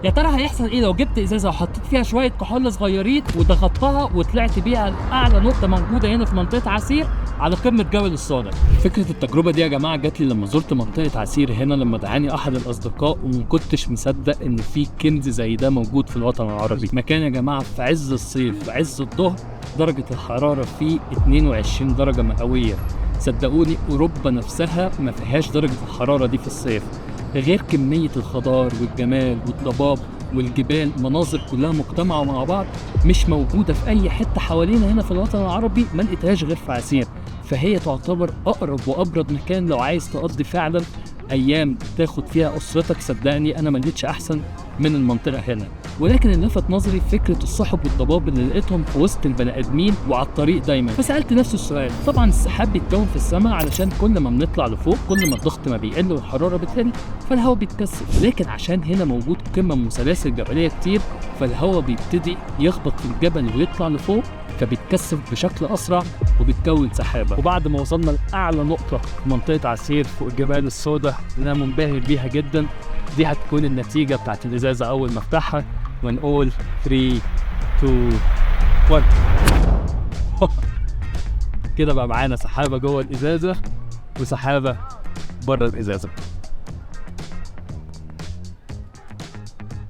يا ترى هيحصل ايه لو جبت ازازة وحطيت فيها شوية كحول صغيرين وضغطتها وطلعت بيها لاعلى نقطة موجودة هنا في منطقة عسير على قمة جبل الصادق؟ فكرة التجربة دي يا جماعة جات لي لما زرت منطقة عسير هنا، لما دعاني احد الاصدقاء، وما كنتش مصدق ان في كنز زي ده موجود في الوطن العربي. مكان يا جماعة في عز الصيف، في عز الظهر، درجه الحرارة فيه 22 درجه مئوية. صدقوني اوروبا نفسها ما فيهاش درجه الحرارة دي في الصيف، غير كمية الخضار والجمال والضباب والجبال، مناظر كلها مجتمعة مع بعض مش موجودة في أي حتة حوالينا هنا في الوطن العربي، ما لقيتهاش غير في عسير. فهي تعتبر أقرب وأبرد مكان لو عايز تقضي فعلا أيام تاخد فيها أسرتك. صدقني أنا ما لقيتش أحسن من المنطقة هنا. ولكن اللي لفت نظري فكرة السحب والضباب اللي لقيتهم في وسط البني آدمين وعلى الطريق دايما. فسألت نفسي السؤال، طبعا السحاب بيتكون في السماء علشان كل ما بنطلع لفوق كل ما الضغط ما بيقل والحرارة بتقل فالهواء بيتكثف، لكن عشان هنا موجود قمم وسلاسل جبلية كتير فالهواء بيبتدي يخبط في الجبل ويطلع لفوق فبيتكثف بشكل أسرع وبتكون سحابة. وبعد ما وصلنا لأعلى نقطة في منطقة عسير فوق الجبال السوداء اللي أنا منبهر بيها جدا، دي هتكون النتيجة بتاعت الإزازة أول ما افتحها، ونقول 3 2 1. كده بقى معانا سحابة جوه الإزازة وسحابة بره الإزازة.